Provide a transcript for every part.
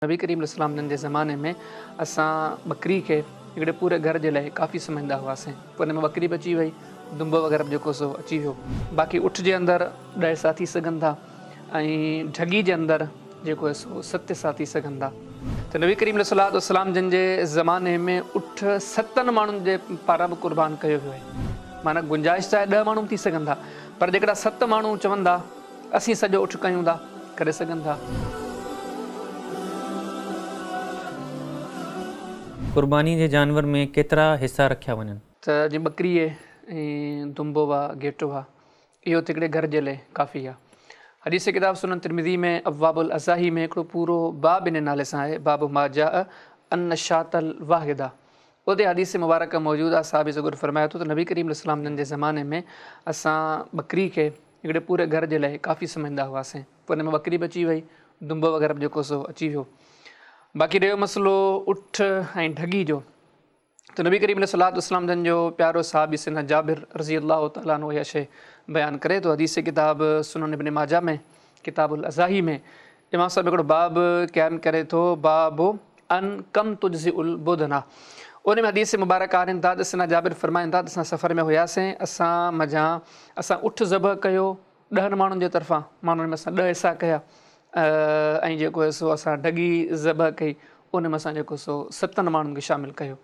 نبي ڪريم عليه السلام جن جي زماني ۾ اسان ٻڪري کي هڪڙي پوري گهر جي لاء ڪافي سمجهندا هئاسين. پوء ان ۾ ٻڪري به اچي وئي، دنبو وغيره به جيڪو سو اچي ويو. باقي اٺ جي اندر 10 حصا ٿي سگهن ٿا ۽ ڍڳي جي اندر جيڪو آهي سو 7 حصا ٿي سگهن ٿا. ته نبي ڪريم عليه الصلوة والسلام جن جي زماني ۾ اٺ 7 ماڻهن جي پاران به قربان ڪيو ويو آهي. معنيٰ گنجائش ته آهي 10 ماڻهو به ٿي سگهن ٿا پر جيڪڏهن 7 ماڻهو چوندا اسين سڄو اٺ ڪيون ٿا، ڪري سگهن ٿا. قرباني جي جانور ۾ ڪيترا حصا رکيا وڃن؟ ته جيئن ٻڪري ۽ دنبو آ، گهيٽو آ، اهو ته هڪڙي گهر جي لئه ڪافي آ. حديث ڪتاب سنن ترمذي ۾ ابواب الاضاحي ۾ هڪڙو پورو باب ان نالي سان آهي، باب ما جاء ان الشاة الواحده. اتي حديث مبارڪه موجود آ، صحابي سڳورو فرمائي ٿو ته نبي ڪريم عليه السلام جن جي زماني ۾ اسان ٻڪري کي هڪڙي پوري گهر جي لاء ڪافي سمجهندا هئاسين. پوء ان ۾ ٻڪري به اچي وئي، دنبو وغيره به جيڪو سو اچي ويو. باقي رهيو مسئلو اٺ ۽ ڍڳي جو ته نبي ڪريم عليه الصلوة والسلام جن جو پيارو صحابي سيدنا جابر رضي الله تعالٰي عنه اها شيء بيان ڪري ٿو. حديث ڪتاب سنن ابن ماجه ۾ ڪتاب الاضاحي ۾ امام صاحب هڪڙو باب قائم ڪري ٿو، باب عن ڪم تجزئ البدنة. ان ۾ حديث مبارڪ آڻين ٿا ته سيدنا جابر فرمائن ٿا ته اسان سفر ۾ هياسين، اسان منجهان اسان اٺ ذبح ڪيو 10 ماڻهن جي طرفان، ماڻهن ۾ اسان 10 حصا ڪيا ۽ جيڪو هي سو اسان ڍڳي ذبح ڪئي ان ۾ اسان جيڪو سو 7 ماڻهن کي شامل ڪيو.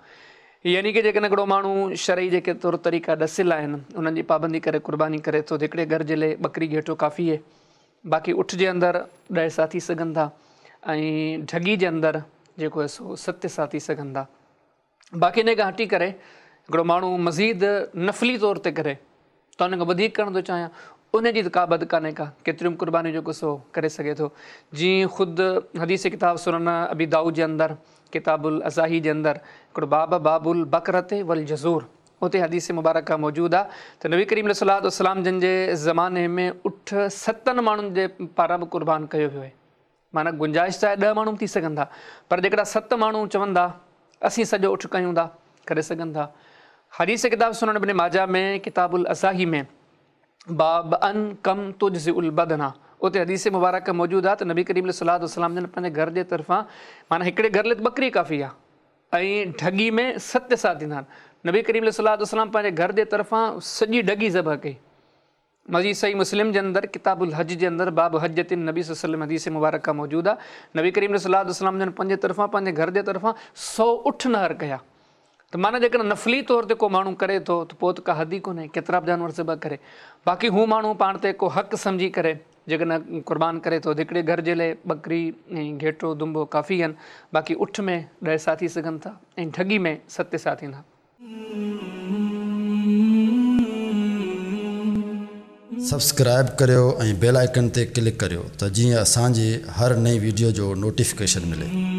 يعني ڪه جيڪڏهن هڪڙو ماڻهو شرعي جيڪي طور طريقا ڏسيل آهن انهن جي پابندي ڪري قرباني ڪري ٿو ته هڪڙي گهر جي لاء ٻڪري گهيٽو ڪافي آهي، باقي اٺ جي اندر 10 حصا ٿي سگهن ٿا ۽ ڍڳي جي اندر جيڪو آهي سو 7 حصا ٿي سگهن ٿا. باقي انهي کان هٽي ڪري هڪڙو ماڻهو مزيد نفلي طور تي ڪري ته ان کان وڌيڪ ڪرڻ ٿو چاهيان ان جي ته ڪا حد ڪانهي ڪا، ڪيتريون به قربانيون جيڪو سو ڪري سگهي ٿو. جيئن خود حديث ڪتاب سنن ابي دائود جي اندر ڪتاب الاضاحي جي اندر هڪڙو باب باب البقرة والجزور اتي حديث مبارڪه موجود آ ته نبي ڪريم عليه الصلوة والسلام جن جي زماني ۾ اٺ 7 ماڻهن جي پاران به قربان ڪيو ويو آهي. معنيٰ گنجائش ته آهي 10 ماڻهو به ٿي سگهن ٿا پر جيڪڏهن 7 ماڻهو چوندا اسين سڄو اٺ ڪيون ٿا، ڪري سگهن ٿا. حديث ڪتاب سنن ابن ماجه ۾ ڪتاب الاضاحي ۾ باب عن ڪم تجزئ البدنة اتي حديث مبارڪه موجود آ ته نبي ڪريم عليه الصلوة والسلام جن پنهنجي گهر جي طرفان معنيٰ هڪڙي گهر لاء ته ٻڪري ڪافي آ ۽ ڍڳي ۾ 7 حصا ٿيندا آهن. نبي ڪريم عليه الصلوة والسلام پنهنجي گهر جي طرفان سڄي ڍڳي ذبح ڪئي. مزيد صحيح مسلم جي اندر ڪتاب الحج جي اندر باب حجة النبي صلي الله عليه وسلم حديث مبارڪه موجود آهي. نبي ڪريم عليه الصلوة والسلام جن پنهنجي طرفان پنهنجي گهر جي طرفان 100 اٺ نحر ڪيا. ته معنيٰ جيڪڏهن نفلي طور تي ڪو ماڻهو ڪري ٿو ته پوء ته ڪا حد ئي ڪونهي ڪيترا به جانور ذبح ڪري. باقي هو ماڻهو پاڻ تي ڪو حق سمجهي ڪري جيڪڏهن قربان ڪري ٿو ته هڪڙي گهر جي لاء ٻڪري ۽ گهيٽو دنبو ڪافي آهن، باقي اٺ ۾ 10 حصا ٿي سگهن ٿا ۽ ڍڳي ۾ 7 حصا ٿيندا. سبسڪرائيب ڪريو ۽ بيل آئيڪن تي ڪلڪ ڪريو ته جيئن اسان جي هر نئين ويڊيو جو نوٽيفڪيشن ملي.